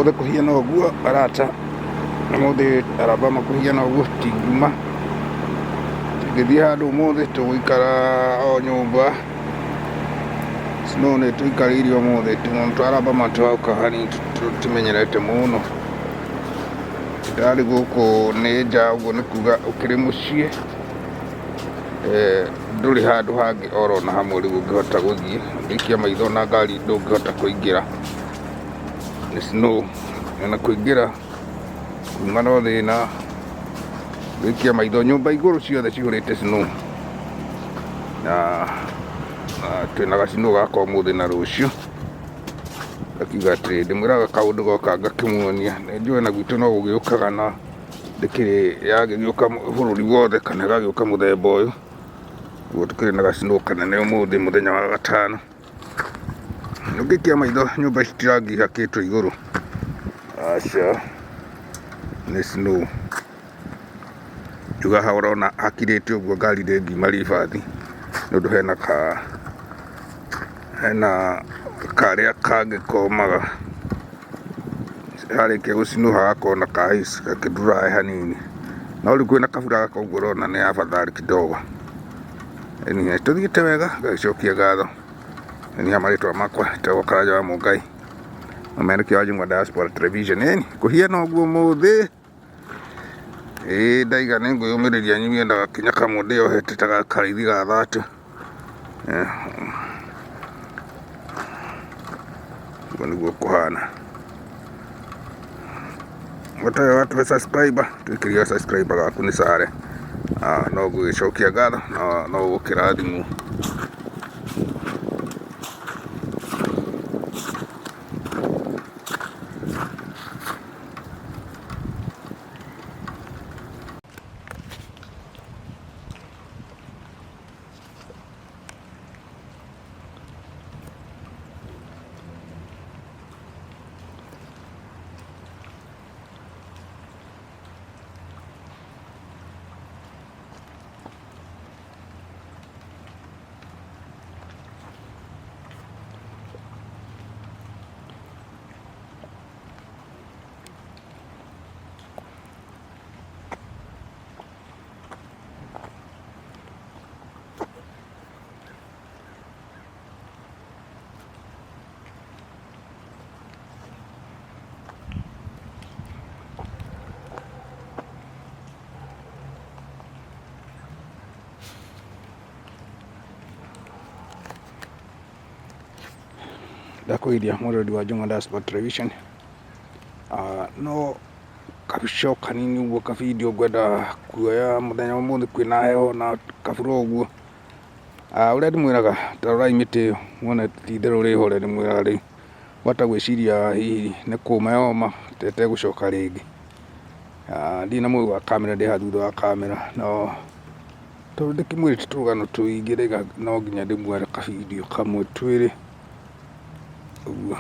Ũmũthĩ kũhiana ũguo arata, ũmũthĩ Alabama kũhiana ũguo tingiuma, tingĩthiĩ handũ ũmũthĩ tũgũikara o nyũmba. Snow nĩ ĩtũikarĩire ũmũthĩ, tũnyamũ twa Alabama tũroka hanini tũtimenyerete mũno. Ndarĩ gũkũ nĩ nja ũguo nĩ kuga ũkĩrĩ mũciĩ, ndũrĩ handũ hangĩ oro na hamwe rĩu ũngĩhota gũthiĩ, ũngĩikia maitho na ngari ndũngĩhota kũingĩra. Nĩ snow ona kũingĩra kuma no thĩna, ũngĩikia maitho nyũmba igũrũ ciothe cihũrĩte snow na twĩna ga snow gaka ũmũthĩ na rũciũ. Ngakiuga atĩrĩ, ndĩmwĩraga kaũndũ goka ngakĩmuonia, nĩ njũĩ ona gwitũ no gũgĩũkaga na ndĩkĩrĩ yagĩgĩũka bũrũri wothe kana ĩgagĩũka mũthemba ũyũ. Ũguo tũkĩrĩ na ga snow kanene ũmũthĩ mũthenya wa gatano. Ũngĩikia maitho nyũmba ici ti rangi ihakĩtwo igũrũ, aca nĩ snow. Rĩu haha ũrona hakirĩte ũguo ngari ndĩngiuma ribathi nĩ ũndũ hena ka hena karĩa kangĩ komaga, harĩkia gũcinwo hagakorwo na ka ice gakĩ dry hanini. No rĩu kwĩna kabura gaka ũguo ũrona nĩ afadhali kidogo. Anyway, tũthiĩte wega ngagĩcokia ngatho. Niĩ marĩtwa makwa njĩtagwo Karanja wa Mũngai, mũmerekia wa Njung'wa Diaspora Television. Ĩni kũhiana ũguo ũmũthĩ, ĩĩ ndaiga nĩ ngwĩyũmĩrĩria nyue na gakinya kamwe ndĩyohete ta karaithi ga thatũ. Ũguo nĩguo kũhana. Ũtarĩ watũhe subscriber, twĩkĩrĩre subscriber gaku nĩ sare. No ngũgĩcokia ngatho no gũkĩrathimwo. Ndakũgeithia mwĩroreri wa Njung'wa Diaspora Television. No kabica o kanini ũguo ka video ngwenda kuoya mũthenya wa ũmũthĩ kwĩna heho na kabura ũguo. Ũrĩa ndĩmwĩraga ta rorai mĩtĩ ĩyo muone ti itherũ rĩho ũrĩa ndĩmwĩraga rĩu. Wahota gwĩciria hihi nĩ kũma yoma ta ĩtegũcoka rĩngĩ. Ndirĩ na mũgĩ wa kamera ndĩ haha thutha wa kamera no tondũ ndĩkĩmwĩrĩte tũrũgano tũingĩ ndaiga no nginya ndĩmuoere ka video kamwe twĩrĩ ũguo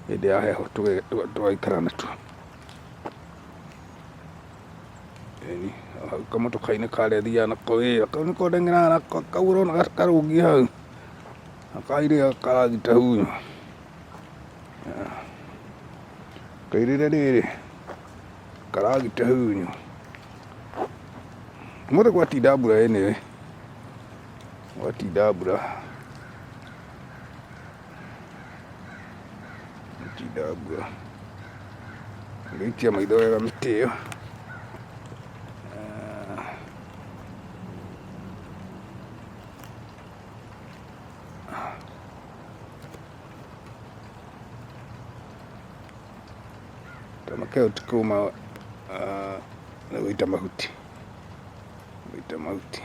hĩndĩ ya heho tũgaikara natuo. Ĩni hau kamotoka-inĩ karĩa thiaga nako wĩra, kau nĩko ndeng'eraga nako, kau ũrona karũngiĩ hau, na kairĩga karagita huyo. Kairĩre rĩrĩ, karagita huyo. Ũmũthĩ gwatinda mbura anyway, gwatinda mbura, gwatinda mbura. Ngĩikia maitho wega mĩtĩ ĩyo. Kamake ti kũma nĩ gũita mahuti, gũita mahuti.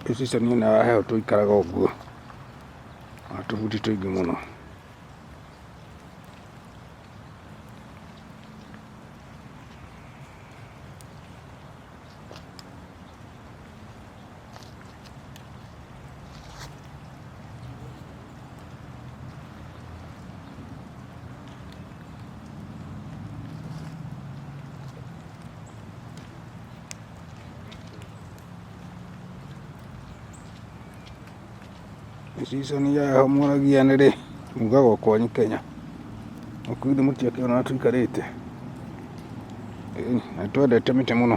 Rĩu season ĩno ya heho tũikaraga ũguo. Tũbuti tũingĩ mũno. Season ya heho mũragia nĩ rĩ? Mugaga o kwanyu Kenya. Gũkũ ithuĩ mũtiakĩona tũikarĩte. Na twendete mĩtĩ mũno.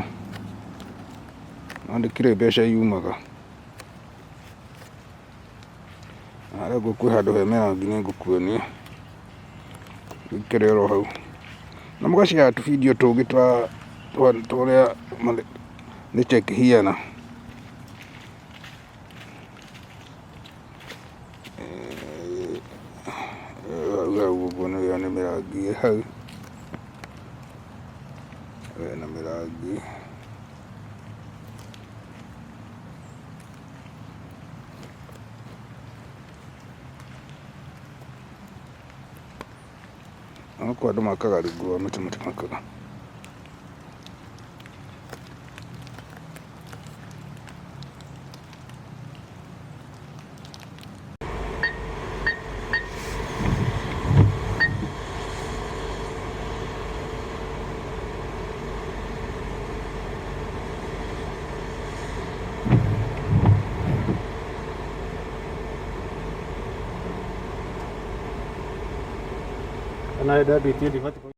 No ndĩkĩrĩ mbeca yumaga. Harĩa ũguo kwĩ handũ he mĩrangi nĩ ngũkuonia. Ũikare oro hau. Na mũgaciara tũ video tũngĩ twa tũrĩa nature ĩkĩhiana. Hau ũguo nĩ nĩ mĩrangi ĩ hau. Hena mĩrangi. Gũkũ andũ makaga rungu rwa mĩtĩ matimakaga. Na ndambĩtie ndibatiĩ.